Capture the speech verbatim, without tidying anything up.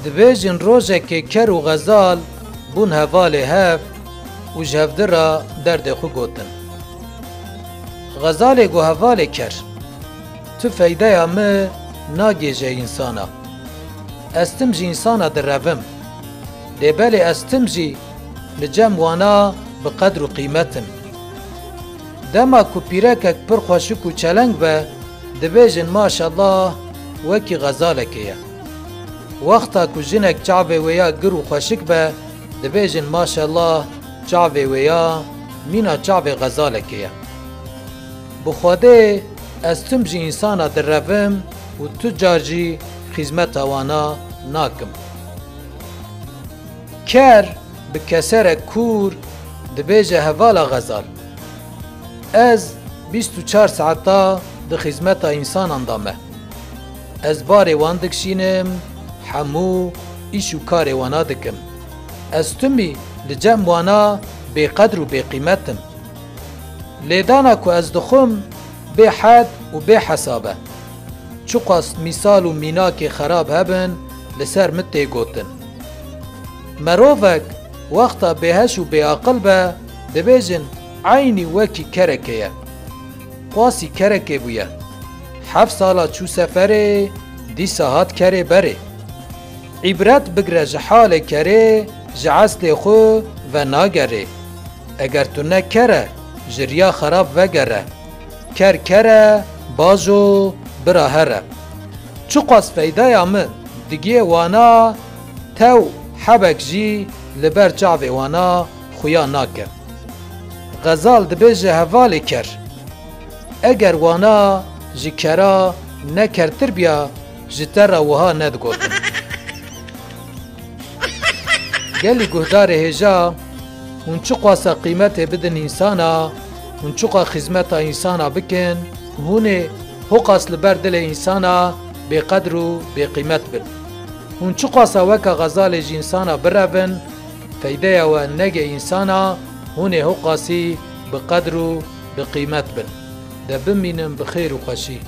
Dibêjin rojekê ker û xezal bûn hevalê hev û ji hevdi re derdê xwe gotin. Xezalê got, hevalê ker, tu feydeya min nagêje însana. Ez tim ji însana direvim. Lê belê ez tim jî li cem wana bi qedr û qîmet im. Dema ku pîrekek pir xweşik û çeleng be, dibêjin maşallah wekî xezalekê ye. Wexta ku jinek çavê wê ya gir û xweşik be, dibêjin maşallah çavê wê ya mîna çavê xezalekê ye. Bi Xwedê ez tim ji însana direvim û tu car jî xizmeta wana nakim. Ker bi keserek kûr dibêje, hevala xezal, ez bîst û çar saeta di xizmeta însanan de me. Ez barê wan dikişînim, hemû îş û karê wana dikim. Ez timî li cem wana bêqedr û bêqîmet im. Lêdana ku ez dixwim bê hed û bê hesab e. Çiqas mîsal û mînakê xerab hebin, li ser min tê gotin. Merovek wexta bêheş û bêaqil be, dibêjin eynî wekî kerekê ye. Qasî kerekê bûye. Heft sala çû seferê, dîsa hat kerê berê. Îbret bigre ji halê kerê, ji eslê xwe venagerê. Eger tu ne ker e, ji riya xerab vegere. Ker ker e, bajo, bira here. Çiqas feydaya min digiyê wana, tew hebek jî li ber çavê wana xuya nake. Xezal dibêje, hevalê ker, eger wana ji kera ne kertir biya, ji te re wiha nedigotin. Gelî guhdarê hêja, hûn çiqasa qîmetê bidin însana, hûn çiqa xizmeta însana bikin, hûn ê hoqas li ber dilê însana bêqedr û bêqîmet bin. Hûn çiqasa weka xezalê ji însana birevin, feydeya we nege însana, hûn ê hoqasî bi qedr û bi qîmet bin. De bimînin bi xêr û xweşî.